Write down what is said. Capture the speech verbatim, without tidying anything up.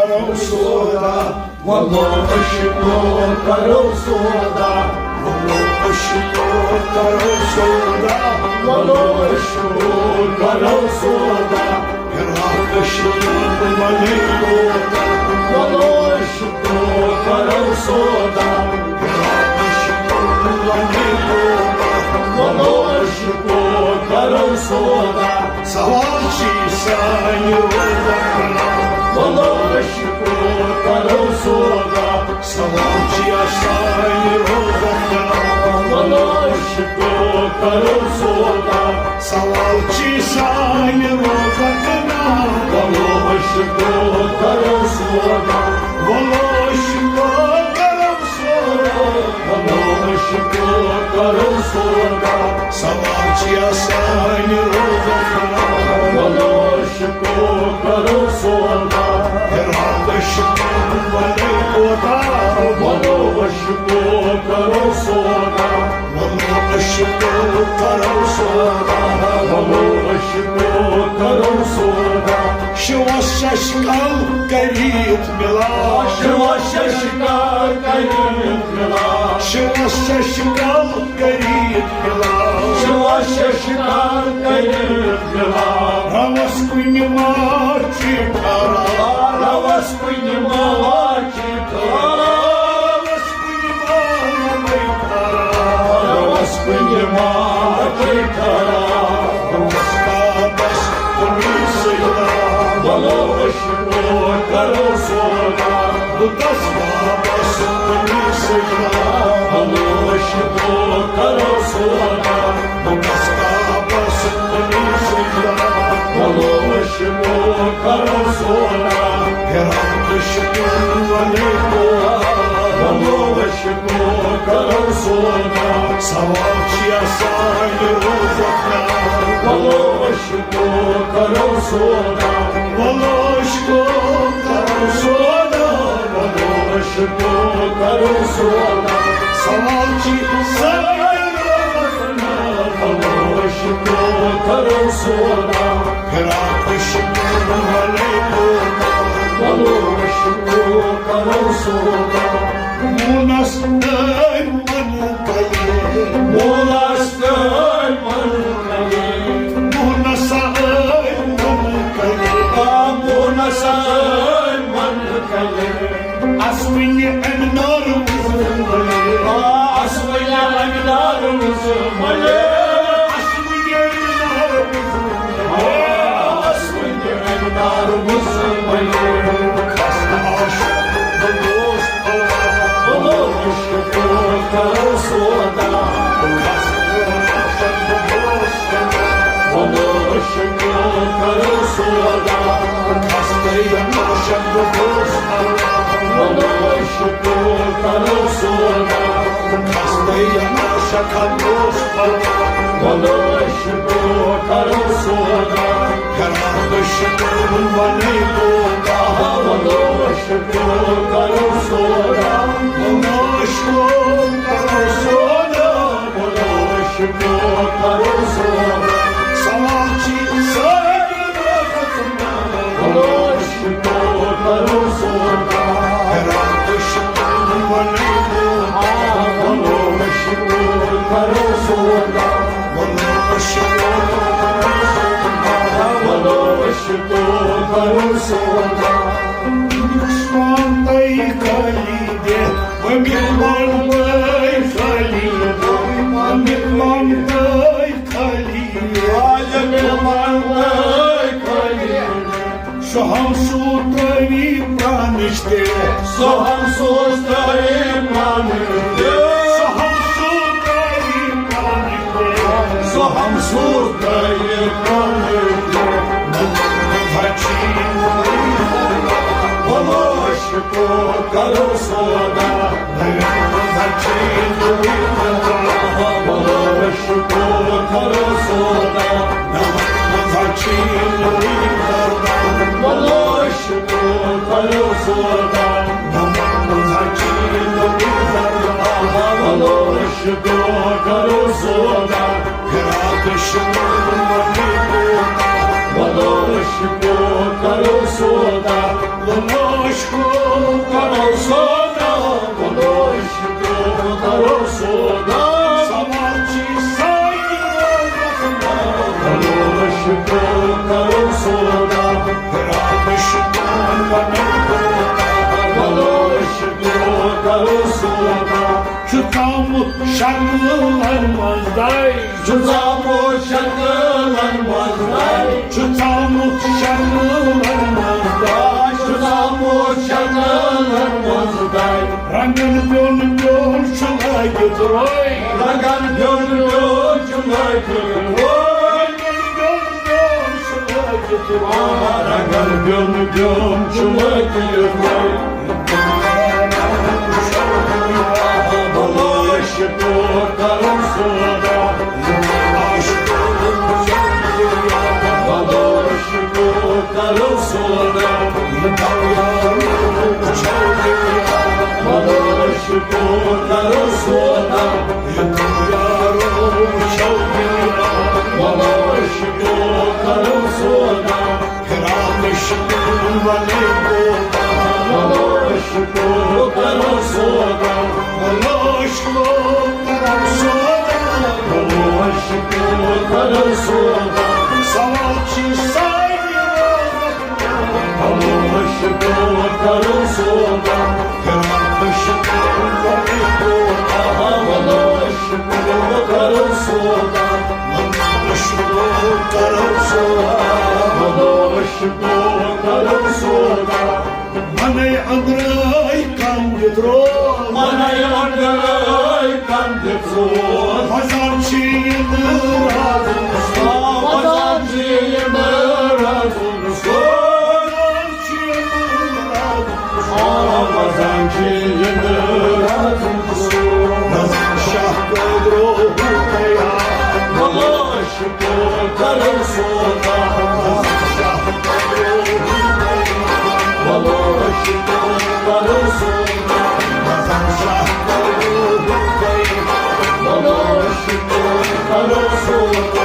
کرو سودا، وَلو عشقو کرو سودا، وَلو عشقو کرو سودا، وَلو عشقو کرو سودا۔ فراق عشقو وَلو عشقو کرو سودا، فراق عشقو وَلو عشقو کرو سودا۔ سوال چی سانہِ روزک، وَلو عشقو کرو سودا۔ سوال چی سانہِ روزک، وَلو عشقو کرو سودا۔ سوال چی سانہِ روزک، وَلو عشقو کرو سودا۔ وَلو عشقو کرو سودا، وَلو عشقو کرو سودا۔ سوال چی سانہِ روزک، وَلو عشقو کرو سودا۔ فراق عشقو وَلو کوتاہ، وَلو عشقو کرو سودا۔ وَلو عشقو کرو سودا، وَلو عشقو کرو سودا۔ شوس ششکل کریت ملا، شوس ششکل کریت ملا، شوس ششکل کریت ملا، شوس ششکل کریت ملا۔ روس کُنہِ ماچہِ ٹھرا، روس کُنہِ ماچہِ ٹھرا، روس کُنہِ ماچہِ ٹھرا، روس کُنہِ ماچہِ ٹھرا۔ روس کا بس کُنہِ سجدہ، وَلو عشقو کرو سودا۔ بُتس واپس کُنہِ سجدہ، وَلو عشقو کرو سودا۔ بُتس واپس کُنہِ سجدہ، وَلو عشقو کرو سودا۔ فراق عشقو وَلو کوتاہ، وَلو عشقو کرو سودا۔ سوال چی سانہِ روزک، وَلو عشقو کرو سودا۔ وَلو عشقو کرو سودا، وَلو عشقو کرو سودا۔ سوال چی سانہِ روزک، وَلو عشقو کرو سودا۔ فراق عشقو وَلو کوتاہ، وَلو عشقو کرو سودا۔ مونس تٲمۍ وَن کَلے، مونس تٲمۍ وَن کَلے، مونس تٲمۍ وَن کَلے، آ، مونس تٲمۍ وَن کَلے۔ اسوٕنہِ امہِ نارٕ وُزُم بلے۔ آ، اسوٕنہِ امہِ نارٕ وُزُم بلے۔ اسوٕنہِ امہِ نارٕ وُزُم بلے۔ آ، اسوٕنہِ امہِ نارٕ وُزُم بلے۔ خستہٕ عاشق بہٕ گوس، وَلو عشقو کرو سودا۔ خستہٕ عاشق بہٕ گوس، وَلو عشقو کرو سودا۔ خستہٕ عاشق بہٕ گوس، وَلو عشقو کرو سودا۔ خستہٕ عاشق بہٕ گوس، وَلو عشقو کرو سودا۔ فراق عشقو وَلو کوتاہ، وَلو عشقو کرو سودا۔ وَلو عشقو کرو سودا، وَلو عشقو کرو سودا۔ سوال چی سانہِ روزک، وَلو عشقو کرو سودا۔ فراق عشقو وَلو کوتاہ، وَلو عشقو کرو سودا۔ وَلو عشقو کرو سودا، وَلو عشقو کرو سودا۔ مےٚ وَن تۄہہِ خٲلی دِتھ، وۄنۍ مےٚ وَن تۄہہِ خٲلی دِتھ، وۄنۍ مےٚ وَن تۄہہِ خٲلی دِتھ، وۄنۍ مےٚ وَن تۄہہِ خٲلی دِتھ۔ سُہ ہمسوز ترٲوی پرانٕچ تہِ۔ سُہ ہمسوز ترٲوی پرانٕچ تہِ۔ سُہ ہمسوز ترٲوی پرانٕچ تہِ۔ سُہ ہمسوز ترٲوی پرانٕچ تہِ۔ نہ، نہ، نہ، بچی۔ وَلو عشقو کرو سودا۔ وَلو عشقو کرو سودا، وَلو عشقو کرو سودا، وَلو عشقو کرو سودا۔ فراق عشقو وَلو عشقو کرو سودا۔ وَلو کرو سودا، بلوش کرو سودا۔ سوال چھ سانہِ وقتہٕ، بلوش کرو سودا۔ رابش کرو سودا، بلوش کرو سودا۔ چھُ ژامُت شکلن منٛز داے۔ چھُ ژامُت شکلن منٛز داے۔ چھُ ژامُت شکلن منٛز داے۔ چھُ ژامُت شکلن منٛز داے۔ رنگن بیوٚن بیوٚن چھُ لٲگِتھ روے۔ رنگن بیوٚن بیوٚن چھُ لٲگِتھ روے۔ رنگن بیوٚن بیوٚن چھُ لٲگِتھ روے۔ رنگن بیوٚن بیوٚن چھُ لٲگِتھ روے۔ بلوش تو کرو سودا، بلوش تو کرو سودا، بلوش تو کرو سودا، بلوش تو کرو سودا۔ کرامش ولی کو، بلوش کو کرو سودا۔ بلوش کو کرو سودا۔ بلوش کو کرو سودا۔ سوال چھ سانہِ وقتہٕ، بلوش کو کرو سودا۔ کرامش ولی کو، بلوش کو کرو سودا۔ بلوش کو کرو سودا۔ بلوش کو کرو سودا۔ منَے أنٛدرَے کم دِتھ روز۔ منَے أنٛدرَے کم دِتھ روز۔ وزان چھ یہِ نٲر رازُن سوز۔ وزان چھ یہِ نٲر رازُن سوز۔ وزان چھ یہِ نٲر رازُن سوز۔ وزان چھ یہِ نٲر رازُن سوز۔ وزان شاہ قٲدرو تیار۔ بلوش تو کرو سودا، بلوش تو کرو سودا، بلوش تو کرو سودا۔